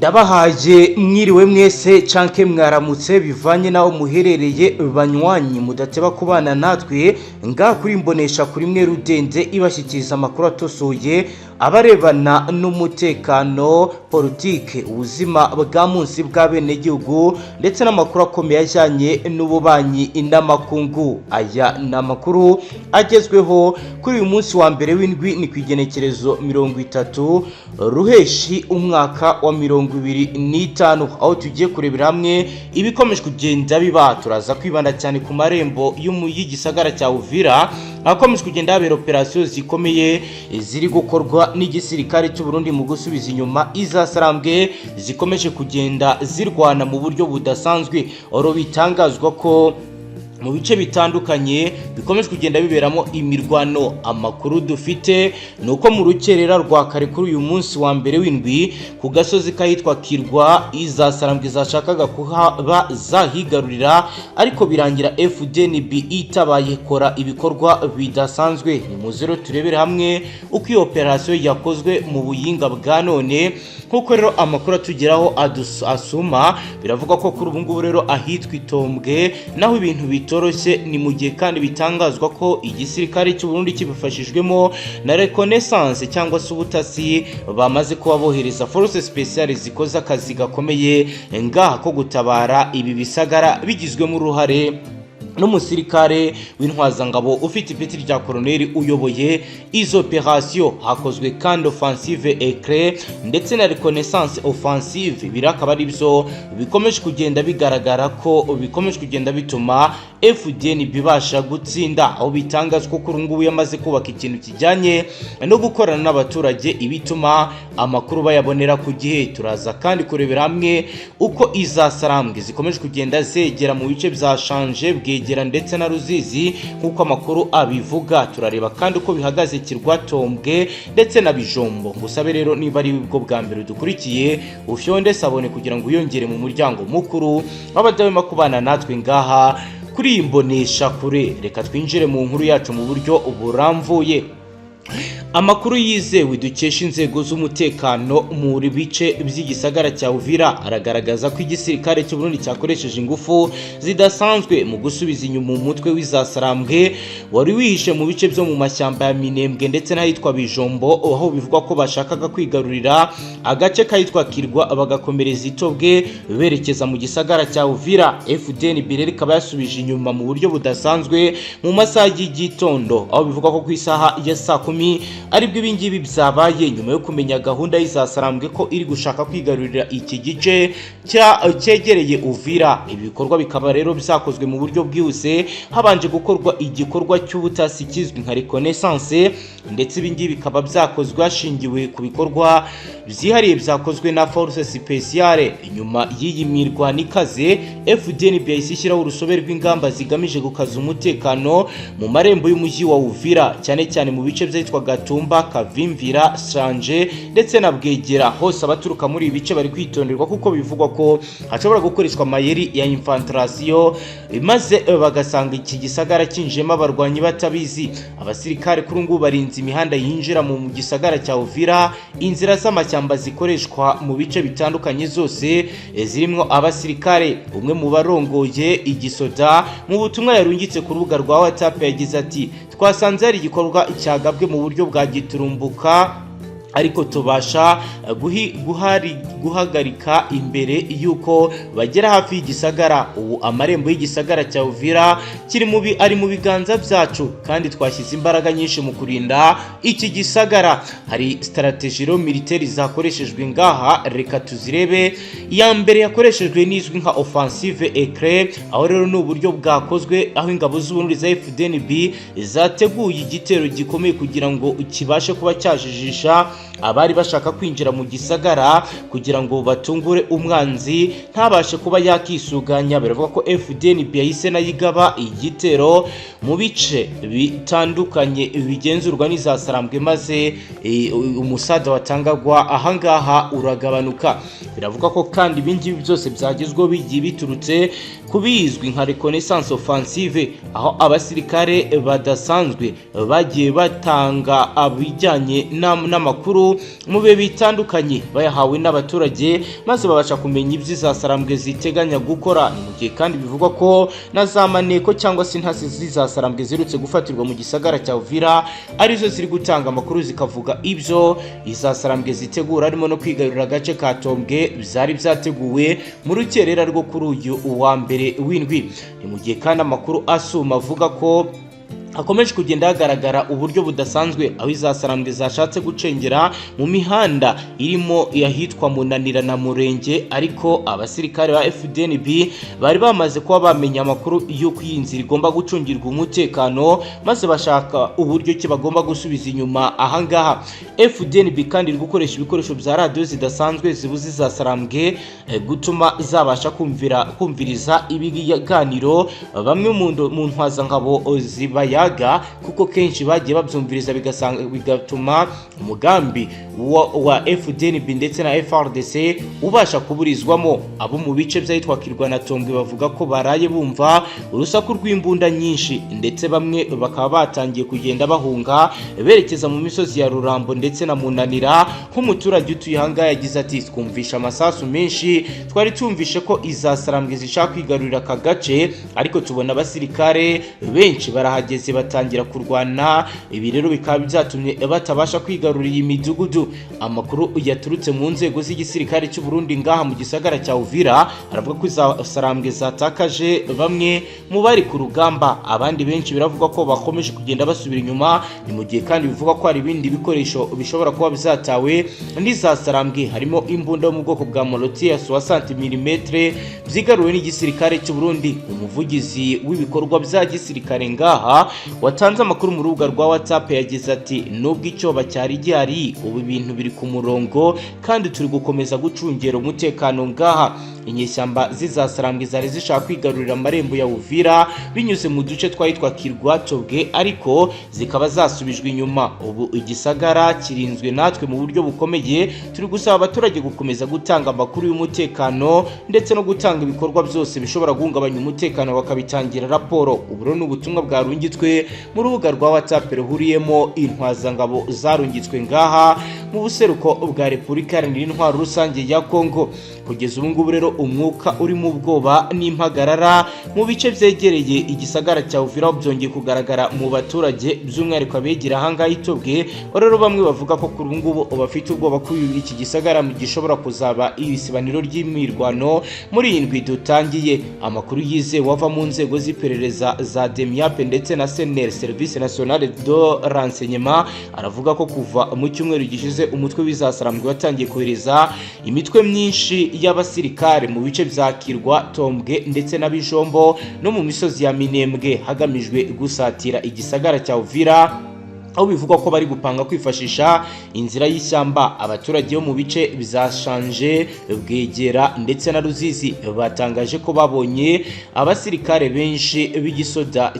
Ndabahaye mwiriwe mwese canke mwaramutse, bivanye naho muherereye, banywanyi mudateba kubana natwe ngaha kuri Mbonesha kuri mwe rudende ibashyikiriza amakuru atosoye abarebana n'umutekano, politike, ubuzima bwa munsi bw'abenegihugu ndetse n'amakuru akomeye ajyanye n'ububanyi n'amakungu. Aya ni amakuru agezweho kuri uyu munsi wa mbere w'indwi, ni ku igenekerezo 30 Ruheshi umwaka wa 2025, aho tugiye kurebera hamwe ibikomeje kugenda biba. Turaza kwibanda cyane ku marembo y'igisagara cya Uvira, ahakomeje kugenda habera operasiyo zikomeye ziri gukorwa n'igisirikare cy'u Burundi mu gusubiza inyuma izasarambwe zikomeje kugenda zirwana mu buryo budasanzwe. Oro bitangazwa ko mu bice bitandukanye bikomeje kugenda biberamo imirwano. Amakuru dufite ni uko mu rukerera rwa kare kuri uyu munsi wa mbere w'indwi, ku gasozi kahitwa Kirwa, izasarambwe zashakaga kuhaba zahigarurira, ariko birangira FDNB itabaye kora ibikorwa bidasanzwe. Ni muze rero turebere hamwe uko iyo operasiyo yakozwe mu buyinga bwa none. Nk'uko rero amakuru atugeraho asuma, biravuga ko kuri ubu ngubu rero ahitwa Itombwe naho ibintu bitoroshye. Ni mu gihe kandi bitangazwa ko igisirikare cy'u Burundi kibifashijwemo na reconnaissance cyangwa se ubutasi bamaze kuba bohereza force spéciale zikoze akazi gakomeye ngaha ko gutabara ibi bisagara, bigizwemo uruhare n'umusirikare w'intwazangabo ufite ipeti rya koroneri uyoboye izo operasiyo. Hakozwe kandi offensive éclair ndetse na reconnaissance offensive. Ibi akaba ari byo bikomeje kugenda bigaragara ko bikomeje kugenda bituma FDNB ibasha gutsinda, aho bitangazwa ko kuri ngubu yamaze kubaka ikintu kijyanye no gukorana n'abaturage, ibituma amakuru bayabonera ku gihe. Turaza kandi kurebera hamwe uko izasarambwe zikomeje kugenda zegera mu bice bya Shanje, Bwegera ndetse na Ruzizi nk'uko amakuru abivuga. Turareba kandi uko bihagaze Kirwa, Tombwe ndetse na Bijombo. Ngusabe rero, niba ari bwo bwa mbere dukurikiye, ufyonde s'abonner kugira ngo wiyongere mu muryango mukuru w'abadahwema kubana natwe ngaha kuri iyi mbonesha kure. Reka twinjire mu nkuru yacu mu buryo burambuye. Amakuru yizewe dukesha inzego z'umutekano mu bice by'igisagara cya Uvira aragaragaza ko igisirikare cy'u Burundi cyakoresheje ingufu zidasanzwe mu gusubiza inyuma umutwe w'izasarambwe wari wihishe mu bice byo mu mashyamba ya Minembwe ndetse n'ahitwa Bijombo, aho bivugwa ko bashakaga kwigarurira agace kahitwa Kirwa bagakomereza Itobwe berekeza mu gisagara cya Uvira. FDNB rero ikaba yasubije inyuma mu buryo budasanzwe mu masaha y'igitondo, aho bivugwa ko ku isaha ya saa 10 aribwo ibingibi byabaye, nyuma yo kumenya gahunda y'izasarambwe ko iri gushaka kwigarurira iki gice cyegereye Uvira. Ibi bikorwa bikaba rero byakozwe mu buryo bwihuse, habanje gukorwa igikorwa cy'ubutasi kizwi nka reconnaissance, ndetse ibingibi bikaba byakozwe hashingiwe ku bikorwa byihariye byakozwe na force spéciale. Inyuma y'iyi mirwano ikaze, FDNB yahise ishyiraho urusobe rw'ingamba zigamije gukaza umutekano mu marembo y'umujyi wa Uvira, cyane cyane mu bice byitwa Gatumba, Kavimvira, Sanje ndetse na Bwegera. Hose abaturuka muri ibi bice bari kwitonderwa, kuko bivugwa ko hashobora gukoreshwa amayeri ya infiltration, maze bagasanga iki gisagara cyinjiyemo abarwanyi batabizi. Abasirikare kuri ngubu barinze imihanda yinjira mu gisagara cya Uvira, inzira z'amashyamba zikoreshwa mu bice bitandukanye zose zirimo abasirikare. Umwe mu barongoye igisoda, mu butumwa yarungitse ku rubuga rwa WhatsApp, yagize ati: "Twasanze hari igikorwa cyagabwe mu buryo bwa giturumbuka, ariko tubasha guhagarika imbere y'uko bagera hafi y'igisagara. Ubu amarembo y'igisagara cya Uvira kiri mu ari mu biganza byacu, kandi twashyize imbaraga nyinshi mu kurinda iki gisagara." Hari stratégie rero militaire zakoreshejwe ngaha, reka tuzirebe. Iya mbere yakoreshejwe n'izwi nka offensive éclair, aho rero ni uburyo bwakozwe aho ingabo z'Uburundi za FDNB zateguye igitero gikomeye kugira ngo kibashe kuba cyajijisha abari bashaka kwinjira mu gisagara, kugira ngo batungure umwanzi ntabashe kuba yakisuganya. Biravuga ko FDNB yahise nayo igaba igitero mu bice bitandukanye bigenzurwa n'izasarambwe, maze umusada watangagwa ahangaha uragabanuka. Biravuga ko kandi ibingibi byose byagezweho bigiye biturutse ku bizwi nka reconnaissance offensive, aho abasirikare badasanzwe bagiye batanga abijyanye n'amakuru. amakuru mu bihe bitandukanye bayahawe n'abaturage, maze babasha kumenya ibyo izasarambwe ziteganya gukora. Ni mu gihe kandi bivugwa ko na za maneko cyangwa se intasi z'izasarambwe ziherutse gufatirwa mu gisagara cya Uvira arizo ziri gutanga amakuru, zikavuga ibyo izasarambwe zitegura, harimo no kwigarurira agace ka Tombwe byari byateguwe mu rukerera rwo kuri uyu wa mbere w'indwi. Ni mu gihe kandi amakuru asuma avuga ko hakomeje kugenda hagaragara uburyo budasanzwe aho izasarambwe zashatse gucengera mu mihanda irimo ahitwa Munanira na Murenge, ariko abasirikare ba FDNB bari bamaze kuba bamenya amakuru y'uko iyi nzira igomba gucungirwa umutekano, maze bashaka uburyo ki bagomba gusubiza inyuma ahangaha. FDNB kandi iri gukoresha ibikoresho bya radiyo zidasanzwe zibuza izasarambwe gutuma zabasha kumviriza ibiganiro bamwe mu ntwazangabo zibayaga, kuko kenshi bagiye babyumviriza bigatuma umugambi wa FDNB ndetse na FRDC ubasha kuburizwamo. Abo mu bice by'ahitwa Kirwa na Tombwe bavuga ko baraye bumva urusaku rw'imbunda nyinshi, ndetse bamwe bakaba batangiye kugenda bahunga berekeza mu misozi ya Rurambo ndetse na Munanira. Nk'umuturage utuye ahangaha yagize ati: "Twumvisha amasasu menshi, twari tumvishe ko izasarambwe zishaka kwigarurira aka gace, ariko tubona abasirikare benshi barahageze batangira kurwana. Ibi rero bikaba byatumye batabasha kwigarurira iyi midugudu." Amakuru yaturutse mu nzego z'igisirikare cy'u Burundi ngaha mu gisagara cya Uvira aravuga ko izasarambwe zatakaje bamwe mu bari ku rugamba, abandi benshi biravugwa ko bakomeje kugenda basubira inyuma. Ni mu gihe kandi bivugwa ko hari ibindi bikoresho bishobora kuba byatawe n'izasarambwe, harimo imbunda yo mu bwoko bwa mortier ya 60 mm byigaruwe n'igisirikare cy'u Burundi. Umuvugizi w'ibikorwa bya gisirikare ngaha watanze amakuru mu rubuga rwa WhatsApp yagize ati: "Nubwo icyoba cyari gihari, ubu ibintu biri ku murongo kandi turi gukomeza gucungera umutekano ngaha." Inyeshyamba z'izasarambwe zari zishaka kwigarurira amarembo ya Uvira binyuze mu duce twahitwa Kirwa, Tobwe, ariko zikaba zasubijwe inyuma. Ubu igisagara kirinzwe natwe mu buryo bukomeye. Turi gusaba abaturage gukomeza gutanga amakuru y'umutekano ndetse no gutanga ibikorwa byose bishobora guhungabanya umutekano bakabitangira raporo. Ubu rero ni ubutumwa bwarungitswe mu rubuga rwa WhatsApp ruhuriyemo intwazangabo zarungitswe ngaha mu buseruko bwa Repubulika Iharanira Intwaro Rusange ya Kongo. Kugeza ubu ngubu rero umwuka urimo ubwoba n'impagarara mu bice byegereye igisagara cya Uvira byongeye kugaragara mu baturage, by'umwihariko abegera ahangaha itobwe. Rero bamwe bavuga ko kuri ubu ngubu bafite ubwoba ko iki gisagara gishobora kuzaba isibaniro ry'imirwano muri iyi ndwi dutangiye. Amakuru yizewe ava mu nzego z'iperereza za DEMIAP ndetse na SNR, Service Nationale de Renseignement, aravuga ko kuva mu cyumweru gishize umutwe w'izasarambwe watangiye kohereza imitwe myinshi y'abasirikare mu bice bya Kirwa, Tombwe ndetse na Bijombo no mu misozi ya Minembwe, hagamijwe gusatira igisagara cya Uvira, aho bivugwa ko bari gupanga kwifashisha inzira y'ishyamba. Abaturage bo mu bice bya Shanje, Bwegera ndetse na Ruzizi batangaje ko babonye abasirikare benshi b'igisoda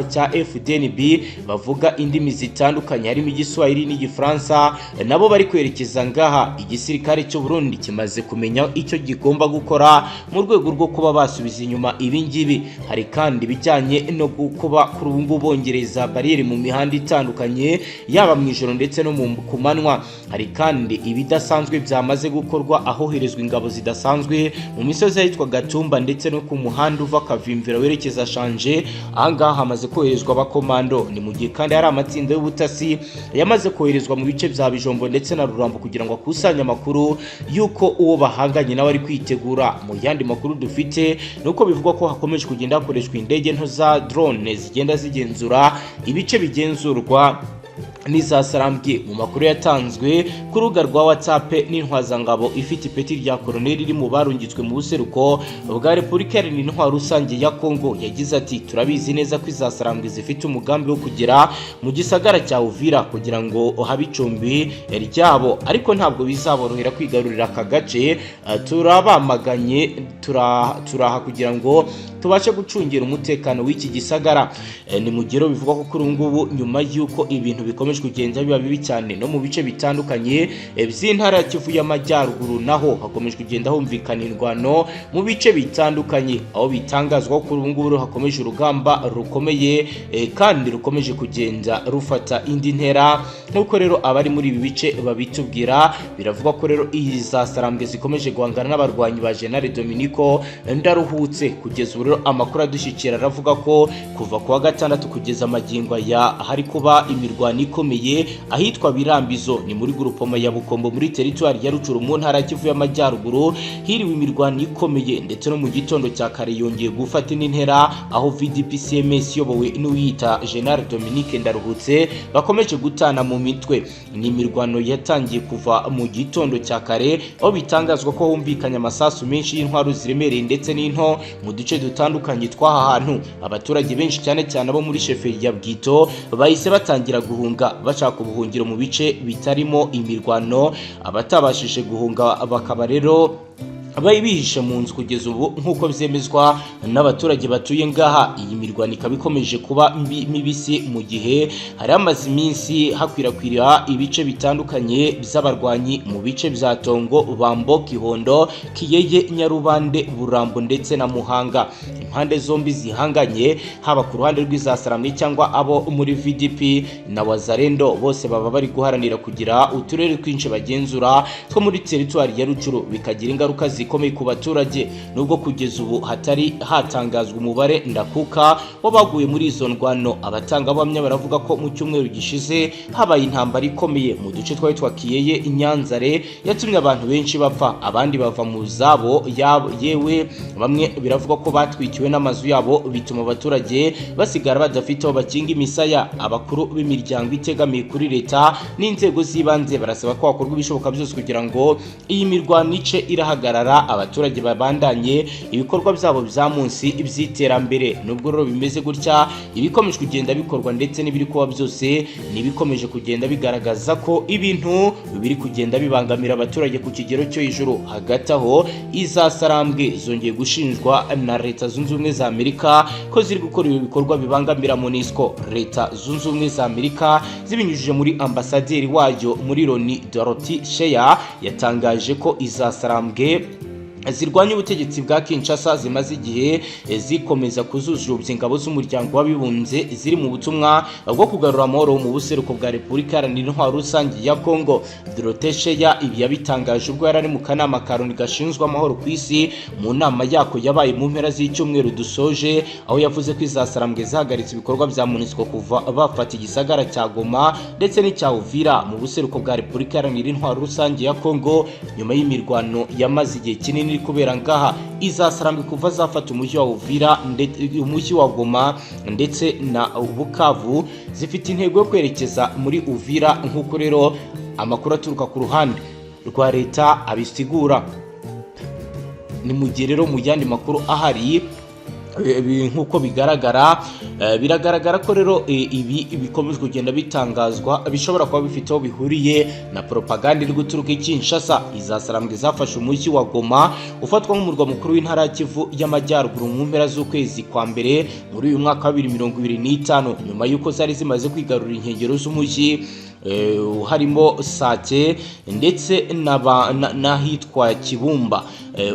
cya FDNB bavuga indimi zitandukanye, harimo Igiswahili n'Igifaransa, nabo bari kwerekeza ngaha. Igisirikare cy'u Burundi kimaze kumenya icyo gigomba gukora mu rwego rwo kuba basubiza inyuma ibi ngibi. Hari kandi ibijyanye no kuba kuri ubu ngubu bongereza bariyeri mu mihanda itandukanye, yaba mu ijoro ndetse no ku manywa. Hari kandi ibidasanzwe byamaze gukorwa, ahoherezwa ingabo zidasanzwe mu misozi ahitwa Gatumba ndetse no ku muhanda uva Kavimvira werekeza Shanje. Ahangaha hamaze koherezwa abakomando. Ni mu gihe kandi hari amatsinda y'ubutasi yamaze koherezwa mu bice bya Bijombo ndetse na Rurambo kugira ngo akusanye amakuru y'uko uwo bahanganye nawe ari kwitegura. Mu yandi makuru dufite ni uko bivugwa ko hakomeje kugenda hakoreshwa indege nto za drone zigenda zigenzura ibice bigenzurwa n'izasarambwe. Mu makuru yatanzwe ku rubuga rwa WhatsApp n'intwazangabo ifite ipeti rya koroneli iri mu barungitswe mu buseruko bwa Repubulika Iharanira Intwaro Rusange ya Kongo yagize ati: "Turabizi neza ko izasarambwe zifite umugambi wo kugera mu gisagara cya Uvira kugira ngo habe icumbi ryabo, ariko ntabwo bizaborohera kwigarurira aka gace. Turabamaganye, turaha kugira ngo tubashe gucungira umutekano w'iki gisagara." Ni mu gihe bivugwa ko kuri ubu ngubu, nyuma y'uko ibintu bikomeje bikomeje kugenda biba bibi cyane no mu bice bitandukanye by'intara ya Kivu y'Amajyaruguru. Naho hakomeje kugenda humvikana indwano mu bice bitandukanye, aho bitangazwa ko kuri ubu ngubu hakomeje urugamba rukomeye kandi rukomeje kugenda rufata indi ntera, nk'uko rero abari muri ibi bice babitubwira. Biravugwa ko rero iyi za Sarambwe zikomeje guhangana n'abarwanyi ba General Dominico Ndaruhutse. Kugeza ubu rero amakuru adushyikira aravuga ko kuva ku wa gatandatu kugeza amagingo aya hari kuba imirwano ikomeye ahitwa Birambizo, ni muri groupement ya Bukombo, muri teritwari ya Rucuru, mu ntara ya Kivu y'Amajyaruguru. Hiriwe imirwano ikomeye, ndetse no mu gitondo cya kare yongeye gufata indi ntera, aho VDP CMS iyobowe n'uwiyita General Dominique Ndaruhutse bakomeje gutana mu mitwe. Ni imirwano yatangiye kuva mu gitondo cya kare, aho bitangazwa ko humvikanye amasasu menshi y'intwaro ziremereye ndetse n'into mu duce dutandukanye tw'aha hantu. Abaturage benshi, cyane cyane abo muri chefferie ya Bwito, bahise batangira guhunga bashaka ubuhungiro mu bice bitarimo imirwano. Abatabashije guhunga bakaba rero bari bihishe mu nzu kugeza ubu, nk'uko byemezwa n'abaturage batuye ngaha. Iyi mirwano ikaba ikomeje kuba mibisi mu gihe hari hamaze iminsi hakwirakwira ibice bitandukanye by'abarwanyi mu bice bya Tongo, Bambo, Kihondo, Kiyeye, Nyarubande, Burambo ndetse na Muhanga. Impande zombi zihanganye, haba ku ruhande rw'izasaramwe cyangwa abo muri VDP na Wazalendo, bose baba bari guharanira kugira uturere twinshi bagenzura two muri teritwari ya Rucuru, bikagira ingaruka zikomeye ku baturage. Nubwo kugeza ubu hatari hatangazwa umubare ndakuka w'abaguye muri izo ndwano, abatangabuhamya baravuga ko mu cyumweru gishize habaye intambara ikomeye mu duce twari twa Kiyeye, Nyanzare, yatumye abantu benshi bapfa, abandi bava mu zabo, yewe bamwe biravugwa ko batwikiwe n'amazu yabo, bituma abaturage basigara badafite aho bakinga imisaya. Abakuru b'imiryango itegamiye kuri leta n'inzego z'ibanze barasaba ko hakorwa ibishoboka byose kugira ngo iyi mirwano ice irahagarara, abaturage babandanye ibikorwa byabo bya munsi by'iterambere. Nubwo rero bimeze gutya, ibikomeje kugenda bikorwa ndetse n'ibiri kuba byose ni ibikomeje kugenda bigaragaza ko ibintu biri kugenda bibangamira abaturage ku kigero cyo hejuru. Hagati aho, izasarambwe zongeye gushinjwa na Leta Zunze Ubumwe za Amerika ko ziri gukora ibi bikorwa bibangamira MONUSCO. Leta Zunze Ubumwe za Amerika, zibinyujije muri ambasaderi wayo muri Loni, Dorothy Shea, yatangaje ko izasarambwe zirwanya ubutegetsi bwa Kinshasa zimaze igihe zikomeza kuzujubya ingabo z'Umuryango w'Abibumbye ziri mu butumwa bwo kugarura amahoro mu buseruko bwa Repubulika Iharanira Intwaro Rusange ya Kongo. Dorothée Shea ibi yabitangaje ubwo yari ari mu kanama ka Loni gashinzwe amahoro ku isi, mu nama yako yabaye mu mpera z'icyumweru dusoje, aho yavuze ko izasarambwe zahagaritse ibikorwa bya MONUSCO kuva bafata igisagara cya Goma ndetse n'icya Uvira mu buseruko bwa Repubulika Iharanira Intwaro Rusange ya Kongo, nyuma y'imirwano yamaze igihe kinini kubera ngaha. Izasarambwe kuva zafata umujyi wa Uvira, umujyi wa Goma ndetse na Bukavu, zifite intego yo kwerekeza muri Uvira, nk'uko rero amakuru aturuka ku ruhande rwa leta abisigura. Ni mu gihe rero mu yandi makuru ahari, nk'uko bigaragara, biragaragara ko rero ibi bikomeje kugenda bitangazwa bishobora kuba bifite aho bihuriye na propaganda iri guturuka i Kinshasa. Izasarambwe zafashe umujyi wa Goma ufatwa nk'umurwa mukuru w'intara ya Kivu y'Amajyaruguru mu mpera z'ukwezi kwa mbere muri uyu mwaka wa 2025, nyuma y'uko zari zimaze kwigarurira inkengero z'umujyi harimo Sake ndetse n'ahitwa Kibumba,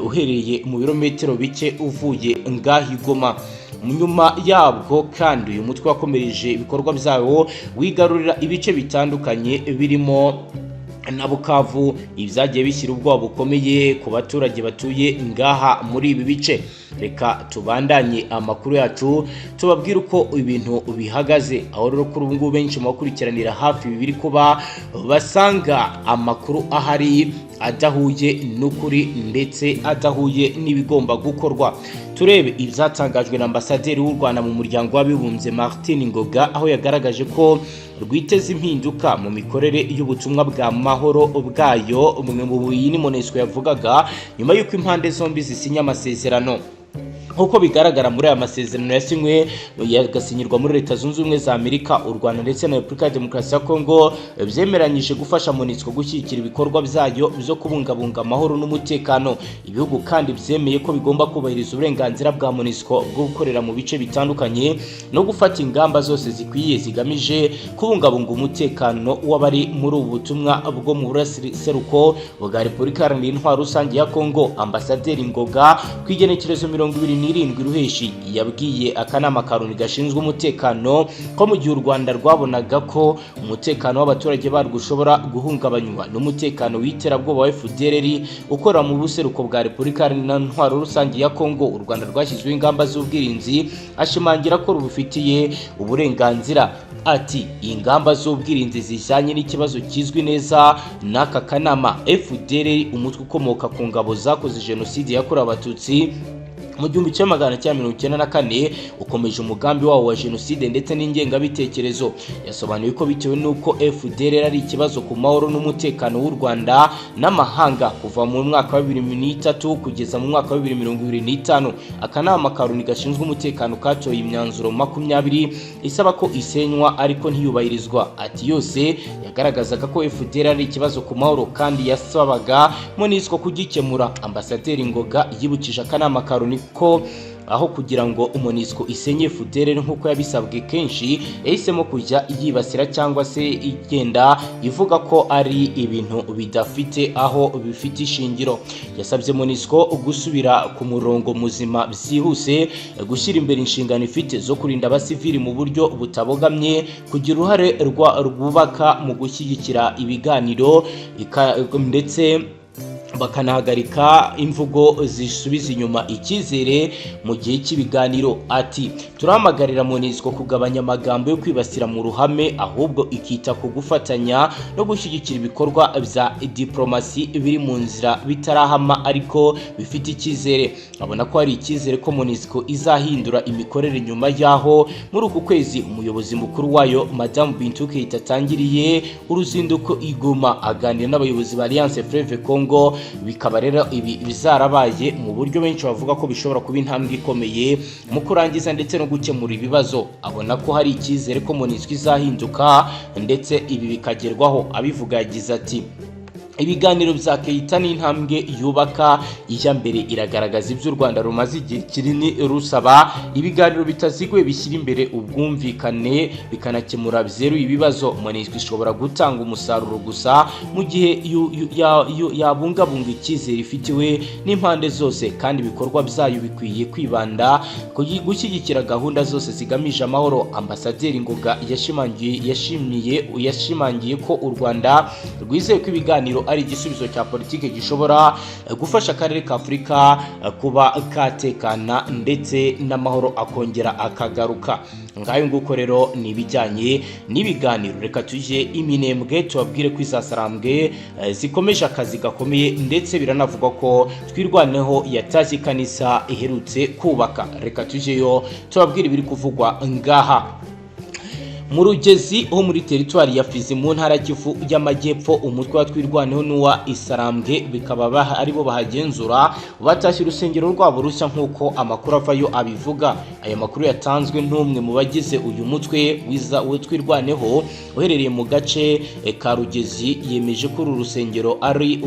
uhereye mu birometero bike uvuye ngaho i Goma. Nyuma yabwo kandi uyu mutwe wakomereje ibikorwa byawo wigarurira ibice bitandukanye birimo na Bukavu, ibyagiye bishyira ubwoba bukomeye ku baturage batuye ngaha muri ibi bice. Reka tubandanye amakuru yacu, tubabwire uko ibintu bihagaze, aho rero kuri ubu ngubu benshi mu bakurikiranira hafi ibi biri kuba basanga amakuru ahari adahuye n'ukuri ndetse adahuye n'ibigomba gukorwa. Turebe ibyatangajwe na ambasaderi w'u Rwanda mu Muryango w'Abibumbye, Martin Ngoga, aho yagaragaje ko rwiteze impinduka mu mikorere y'ubutumwa bwa mahoro bwayo. Iyi ni MONUSCO yavugaga, nyuma y'uko impande zombi zisinya amasezerano. Nk'uko bigaragara muri aya masezerano yasinywe, yagasinyirwa muri Leta Zunze Ubumwe za Amerika, u Rwanda ndetse na Repubulika ya Demokarasi ya Kongo byemeranyije gufasha MONUSCO gushyigikira ibikorwa byayo byo kubungabunga amahoro n'umutekano. Ibihugu kandi byemeye ko bigomba kubahiriza uburenganzira bwa MONUSCO bwo gukorera mu bice bitandukanye no gufata ingamba zose zikwiye zigamije kubungabunga umutekano w'abari muri ubu butumwa bwo mu burasirazuba bwa Repubulika Iharanira Intwaro Rusange ya Kongo. Ambasaderi Ngoga ku igenekerezo 27 Ruheshi yabwiye akanama ka Loni gashinzwe umutekano ko mu gihe u Rwanda rwabonaga ko umutekano w'abaturage barwo ushobora guhungabanywa n'umutekano w'iterabwoba wa FDLR ukorera mu buseruko bwa Repubulika Iharanira Intwaro Rusange ya Kongo, u Rwanda rwashyizweho ingamba z'ubwirinzi, ashimangira ko rubufitiye uburenganzira. Ati: "Ingamba z'ubwirinzi zijyanye n'ikibazo kizwi neza n'aka kanama. FDLR, umutwe ukomoka ku ngabo zakoze jenoside yakorewe Abatutsi mu 1994, ukomeje umugambi wawo wa jenoside ndetse n'ingengabitekerezo." Yasobanuye ko bitewe n'uko FDLR ari ikibazo ku mahoro n'umutekano w'u Rwanda n'amahanga, kuva mu mwaka wa 2003 kugeza mu mwaka wa 2025, akanama ka Loni gashinzwe umutekano katoye imyanzuro 20 isaba ko isenywa, ariko ntiyubahirizwa. Ati: "Yose yagaragazaga ko FDLR ari ikibazo ku mahoro kandi yasabaga MONUSCO kugikemura." Ambasaderi Ngoga yibukije akanama ka Loni ko aho kugira ngo MONUSCO isenye FDLR nk'uko yabisabwe kenshi, yahisemo kujya yibasira cyangwa se igenda ivuga ko ari ibintu bidafite aho bifite ishingiro. Yasabye MONUSCO gusubira ku murongo muzima byihuse, gushyira imbere inshingano ifite zo kurinda abasivili mu buryo butabogamye, kugira uruhare rwubaka mu gushyigikira ibiganiro, ndetse bakanahagarika imvugo zisubiza inyuma icyizere mu gihe cy'ibiganiro. Ati: "Turahamagarira MONUSCO kugabanya amagambo yo kwibasira mu ruhame, ahubwo ikita ku gufatanya no gushyigikira ibikorwa bya diplomasi biri mu nzira, bitarahama ariko bifite icyizere." Abona ko hari icyizere ko MONUSCO izahindura imikorere nyuma y'aho muri uku kwezi umuyobozi mukuru wayo, Madamu Bintou Keita, atangiriye uruzinduko i Goma aganira n'abayobozi ba Alliance Fleuve Congo. Bikaba rero ibi bizarabaye mu buryo benshi bavuga ko bishobora kuba intambwe ikomeye mu kurangiza ndetse no gukemura ibibazo. Abona ko hari icyizere ko MONUSCO izahinduka ndetse ibi bikagerwaho. Abivuga yagize ati: "Ibiganiro bya Keita ni intambwe yubaka ijya mbere, iragaragaza ibyo u Rwanda rumaze igihe kinini rusaba: ibiganiro bitaziguye bishyira imbere ubwumvikane, bikanakemura byeruye ibibazo. MONUSCO ishobora gutanga umusaruro gusa mu gihe yabungabunga icyizere ifitiwe n'impande zose, kandi ibikorwa byayo bikwiye kwibanda ku gushyigikira gahunda zose zigamije amahoro." Ambasaderi Ngoga yashimangiye yashimiye yashimangiye ko u Rwanda rwizeye ko ibiganiro ari igisubizo cya politiki gishobora gufasha akarere ka Afurika kuba katekana ndetse n'amahoro akongera akagaruka. Ngayo nguko rero ni ibijyanye n'ibiganiro. Reka tujye iminembwe, tubabwire ko izasarambwe zikomeje akazi gakomeye, ndetse biranavugwa ko Twirwaneho yatashye ikanisa iherutse kubaka. Reka tujyeyo tubabwire ibiri kuvugwa ngaha. Mu Rugezi ho muri teritwari ya Fizi mu ntara Kivu y'Amajyepfo, umutwe wa Twirwaneho n'uwa Isarambwe bikaba aribo bahagenzura, batashye urusengero rwabo rushya nk'uko amakuru avayo abivuga. Aya makuru yatanzwe n'umwe mu bagize uyu mutwe wa Twirwaneho uherereye mu gace ka Rugezi. Yemeje ko uru rusengero ari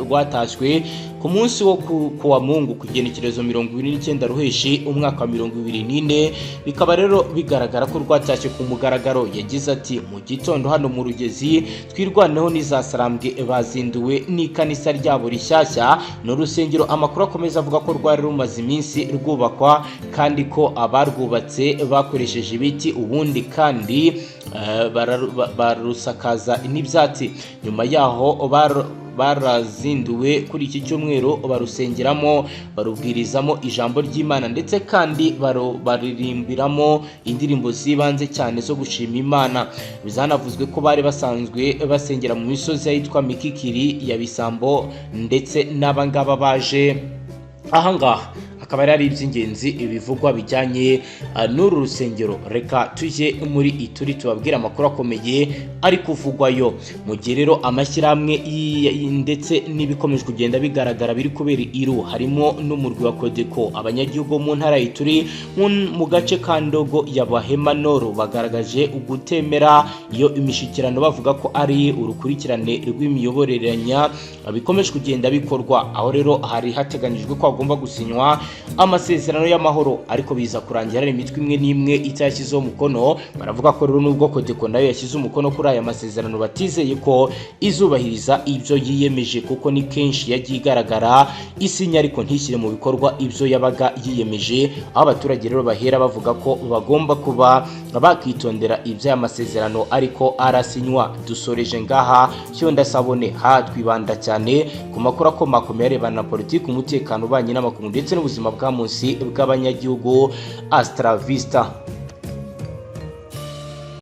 rwatashywe ku munsi wo ku wa Mungu, ku igenekerezo 29 Ruheshi umwaka wa 2024. Bikaba rero bigaragara ko rwatashye ku mugaragaro. Yagize ati: "Mu gitondo hano mu Rugezi, Twirwaneho n'izasarambwe bazinduwe n'ikanisa ryabo rishyashya. Ni urusengero amakuru akomeza avuga ko rwari rumaze iminsi rwubakwa, kandi ko abarwubatse bakoresheje ibiti, ubundi kandi barusakaza n'ibyatsi. Nyuma yaho barazinduwe kuri iki cyumweru, barusengeramo, barubwirizamo ijambo ry'Imana, ndetse kandi baririmbiramo indirimbo z'ibanze cyane zo gushima Imana. Bizanavuzwe ko bari basanzwe basengera mu misozi ahitwa Mikikiri ya Bisambo, ndetse n'abangaba baje ahangaha." Akaba Akaba ari iby'ingenzi bivugwa bijyanye n'uru rusengero. Reka tujye muri Ituri tubabwire amakuru akomeye ari kuvugwayo. Mu gihe rero amashyirahamwe ndetse n'ibikomeje kugenda bigaragara biri kubera iru, harimo n'umurwi wa Codeco, abanyagihugu bo mu ntara ya Ituri mu gace ka Ndogo ya Bahema Noro bagaragaje ugutemera iyo imishikirano, bavuga ko ari urukurikirane rw'imiyoboreranya bikomeje kugenda bikorwa. Aho rero hari hateganyijwe ko hagomba gusinywa amasezerano y'amahoro, ariko biza kurangira hari imitwe imwe n'imwe itayashyizeho umukono. Baravuga ko rero nubwo Codeco nayo yashyize umukono kuri aya masezerano, batizeye ko izubahiriza ibyo yiyemeje, kuko ni kenshi yagiye igaragara isinya ariko ntishyire mu bikorwa ibyo yabaga yiyemeje. Aho abaturage rero bahera bavuga ko bagomba kuba bakitondera iby'aya masezerano ariko arasinywa. Dusoreje ngaha Fyonda Sabone, ha twibanda cyane ku makuru akomakomeye arebana na politiki, umutekano, ububanyi n'amakungu ndetse n'ubuzima bwa munsi bw'abanyagihugu. Hasta la vista.